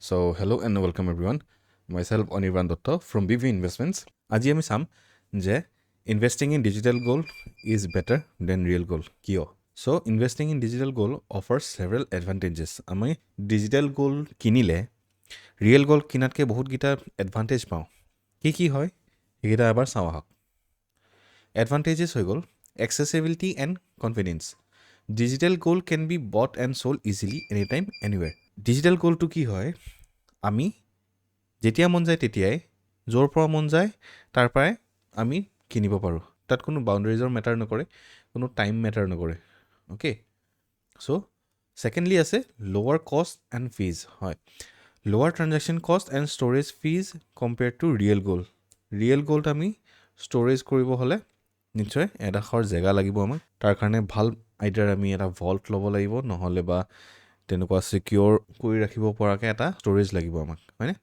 So hello and welcome everyone, myself Anirban Dutta from BV Investments. আজি আমি চাম যে investing in digital gold is better than real gold কিয়। So investing in digital gold offers several advantages. আমি digital gold কিনিলে real gold কিনাতকৈ বহুতকেইটা advantage পাওঁ। কি কি হয়, সেইকেইটা এবাৰ চাওঁ আহক। এডভান্টেজেছ হৈ গ'ল accessibility and convenience. Digital gold can be bought and sold easily, any time, anywhere. Digital গ'ল্ডটো কি হয়, আমি যেতিয়া মন যায় তেতিয়াই, য'ৰ পৰা মন যায় তাৰ পৰাই আমি কিনিব পাৰোঁ। তাত কোনো বাউণ্ডেৰিজৰ মেটাৰ নকৰে, কোনো টাইম মেটাৰ নকৰে। অ'কে, চ' ছেকেণ্ডলি আছে লৱাৰ কষ্ট এণ্ড ফিজ হয়, lower transaction cost and storage fees compare to real gold. Real gold আমি ষ্ট'ৰেজ কৰিব হ'লে নিশ্চয় এডোখৰ জেগা লাগিব আমাক। তাৰ কাৰণে ভাল আইডাৰ আমি এটা ভল্ট ল'ব লাগিব, নহ'লে বা তেনেকুৱা ছিকিয়'ৰ কৰি ৰাখিব পৰাকৈ এটা ষ্ট'ৰেজ লাগিব আমাক, হয়নে?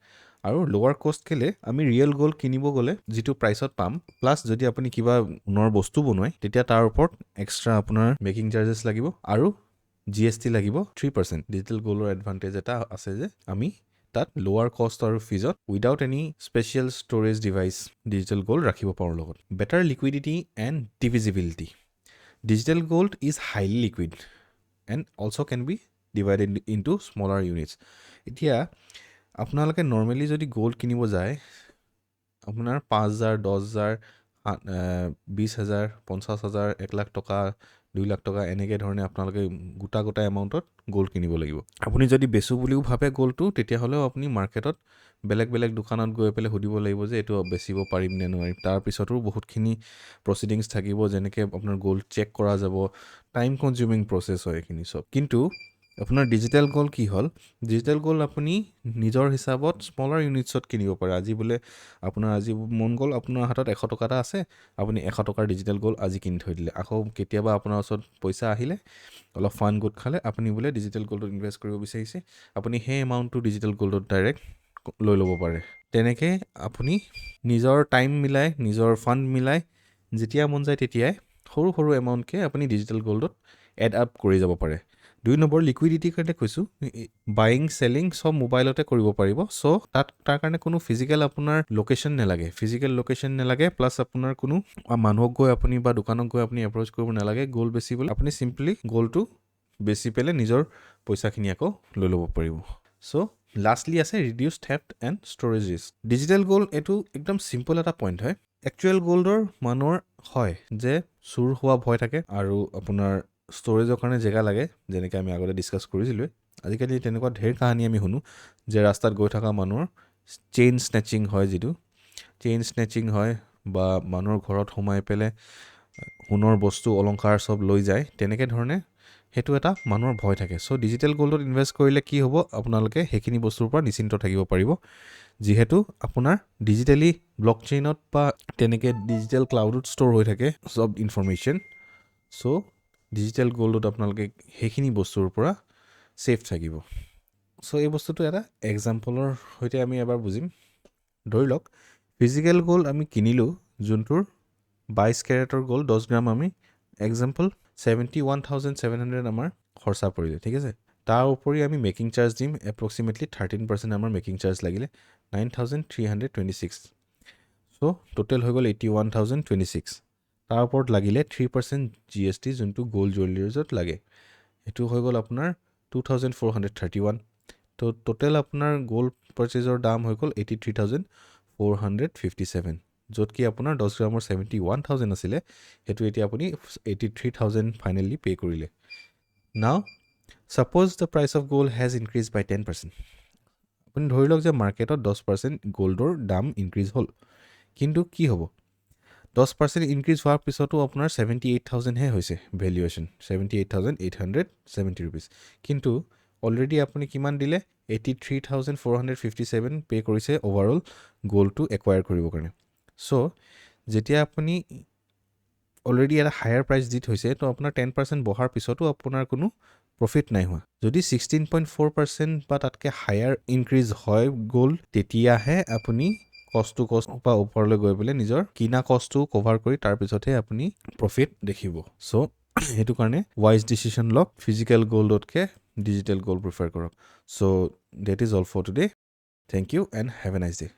আৰু লৱাৰ কষ্ট কেলে, আমি ৰিয়েল গ'ল্ড কিনিব গ'লে যিটো প্ৰাইচত পাম, প্লাছ যদি আপুনি কিবা সোণৰ বস্তু বনোৱায়, তেতিয়া তাৰ ওপৰত এক্সট্ৰা আপোনাৰ মেকিং চাৰ্জেছ লাগিব আৰু জিএছটি লাগিব 3%। ডিজিটেল গ'ল্ডৰ এডভান্টেজ এটা আছে যে আমি তাত লৱাৰ কষ্ট আৰু ফিজত without any special storage device digital gold ৰাখিব পাৰোঁ লগত। Better liquidity and divisibility. Digital gold is highly liquid and also can be divided into smaller units. এতিয়া আপোনালোকে নৰ্মেলি যদি গ'ল্ড কিনিব যায়, আপোনাৰ 5,000, 10,000, 20,000, 50,000, 1 লাখ টকা, 2 লাখ টকা, এনেকৈ ধৰণে আপোনালোকে গোটা গোটা এমাউণ্টত গ'ল্ড কিনিব লাগিব। আপুনি যদি বেচোঁ বুলিও ভাবে গ'ল্ডটো, তেতিয়াহ'লেও আপুনি মাৰ্কেটত বেলেগ বেলেগ দোকানত গৈ পেলাই সুধিব লাগিব যে এইটো বেচিব পাৰিম নে নোৱাৰিম। তাৰপিছতো বহুতখিনি প্ৰচিডিংছ থাকিব, যেনেকৈ আপোনাৰ গ'ল্ড চেক কৰা যাব, টাইম কনজিউমিং প্ৰচেছ হয় এইখিনি চব। কিন্তু আপোনাৰ ডিজিটেল গ'ল্ড কি হ'ল, ডিজিটেল গ'ল্ড আপুনি নিজৰ হিচাপত স্মলাৰ ইউনিটছত কিনিব পাৰে। আজি বোলে আপোনাৰ আজি মন গ'ল, আপোনাৰ হাতত 100 টকা এটা আছে, আপুনি 100 টকাৰ ডিজিটেল গ'ল্ড আজি কিনি থৈ দিলে। আকৌ কেতিয়াবা আপোনাৰ ওচৰত পইচা আহিলে, অলপ ফাণ্ড গোট খালে, আপুনি বোলে ডিজিটেল গ'ল্ডত ইনভেষ্ট কৰিব বিচাৰিছে, আপুনি সেই এমাউণ্টটো ডিজিটেল গ'ল্ডত ডাইৰেক্ট লৈ ল'ব পাৰে। তেনেকৈ আপুনি নিজৰ টাইম মিলাই, নিজৰ ফাণ্ড মিলাই, যেতিয়া মন যায় তেতিয়াই সৰু সৰু এমাউণ্টকৈ আপুনি ডিজিটেল গ'ল্ডত এড আপ কৰি যাব পাৰে। 2 নম্বৰ লিকুইডিটিৰ কাৰণে কৈছোঁ, বাইং চেলিং চব মোবাইলতে কৰিব পাৰিব। চ' তাত তাৰ কাৰণে কোনো ফিজিকেল আপোনাৰ লোকেশ্যন নালাগে, ফিজিকেল লোকেশ্যন নালাগে। প্লাছ আপোনাৰ কোনো মানুহক গৈ আপুনি বা দোকানক গৈ আপুনি এপ্ৰ'চ কৰিব নালাগে গ'ল্ড বেচিবলৈ। আপুনি চিম্পলি গ'ল্ডটো বেচি পেলাই নিজৰ পইচাখিনি আকৌ লৈ ল'ব পাৰিব। চ' লাষ্টলি আছে reduce theft and storage risk. Digital gold, এইটো একদম চিম্পল এটা পইণ্ট হয়। একচুৱেল গ'ল্ডৰ মানুহৰ হয় যে চুৰ হোৱা ভয় থাকে আৰু আপোনাৰ ষ্ট'ৰেজৰ কাৰণে জেগা লাগে, যেনেকৈ আমি আগতে ডিছকাছ কৰিছিলোঁৱে। আজিকালি তেনেকুৱা ঢেৰ কাহানী আমি শুনো যে ৰাস্তাত গৈ থকা মানুহৰ চেইন স্নেচিং হয়, যিটো চেইন স্নেচিং হয় বা মানুহৰ ঘৰত সোমাই পেলাই সোণৰ বস্তু, অলংকাৰ চব লৈ যায়। তেনেকৈ ধৰণে সেইটো এটা মানুহৰ ভয় থাকে। চ' ডিজিটেল গ'ল্ডত ইনভেষ্ট কৰিলে কি হ'ব, আপোনালোকে সেইখিনি বস্তুৰ পৰা নিশ্চিন্ত থাকিব পাৰিব, যিহেতু আপোনাৰ ডিজিটেলি ব্লক চেইনত বা তেনেকৈ ডিজিটেল ক্লাউডত ষ্ট'ৰ হৈ থাকে চব ইনফৰ্মেশ্যন। চ' ডিজিটেল গ'ল্ডত আপোনালোকে সেইখিনি বস্তুৰ পৰা ছেফ থাকিব। চ' এই বস্তুটো এটা এক্সাম্পলৰ সৈতে আমি এবাৰ বুজিম। ধৰি লওক ফিজিকেল গ'ল্ড আমি কিনিলোঁ, যোনটোৰ 22 কেৰেটৰ গ'ল্ড 10 গ্ৰাম আমি এক্সাম্পল 71,700 আমাৰ খৰচা পৰিলে, ঠিক আছে। তাৰ উপৰি আমি মেকিং চাৰ্জ দিম, এপ্ৰক্সিমেটলি 13% আমাৰ মেকিং চাৰ্জ লাগিলে 9,326। চ' টোটেল হৈ গ'ল 81,026। তাৰ ওপৰত লাগিলে 3% জিএছটি, যোনটো গ'ল্ড জুৱেলাৰীজত লাগে, সেইটো হৈ গ'ল আপোনাৰ 2,431। ত' টোটেল আপোনাৰ গ'ল্ড পাৰ্চেজৰ দাম হৈ গ'ল 83,457, য'ত কি আপোনাৰ 10 গ্ৰামৰ 71,000 আছিলে, সেইটো এতিয়া আপুনি 83,000 ফাইনেলি পে' কৰিলে। Now suppose the price of gold has increase by 10%. আপুনি ধৰি লওক যে মাৰ্কেটত 10% গ'ল্ডৰ দাম ইনক্ৰিজ হ'ল। কিন্তু কি হ'ব, 10% ইনক্ৰিজ হোৱাৰ পিছতো আপোনাৰ 78,000হে হৈছে ভেলুৱেশ্যন, ₹78,870। কিন্তু অলৰেডি আপুনি কিমান দিলে? 83,457 pay কৰিছে অ'ভাৰঅল গ'ল্ডটো একুৱায়াৰ কৰিবৰ কাৰণে। চ' যেতিয়া আপুনি অলৰেডি এটা হায়াৰ প্ৰাইচ দি থৈছে, তো আপোনাৰ 10% বঢ়াৰ পিছতো আপোনাৰ কোনো প্ৰফিট নাই হোৱা। যদি 16.4% বা তাতকৈ হায়াৰ ইনক্ৰিজ হয় গ'ল্ড, তেতিয়াহে আপুনি কষ্ট টু কষ্ট বা ওপৰলৈ গৈ পেলাই নিজৰ কিনা কষ্টটো কভাৰ কৰি তাৰপিছতহে আপুনি প্ৰফিট দেখিব। চ' সেইটো কাৰণে ৱাইজ ডিচিশ্যন লওক, ফিজিকেল গ'ল্ডতকৈ ডিজিটেল গ'ল্ড প্ৰিফাৰ কৰক। চ' That is all for today. Thank you and have a nice day.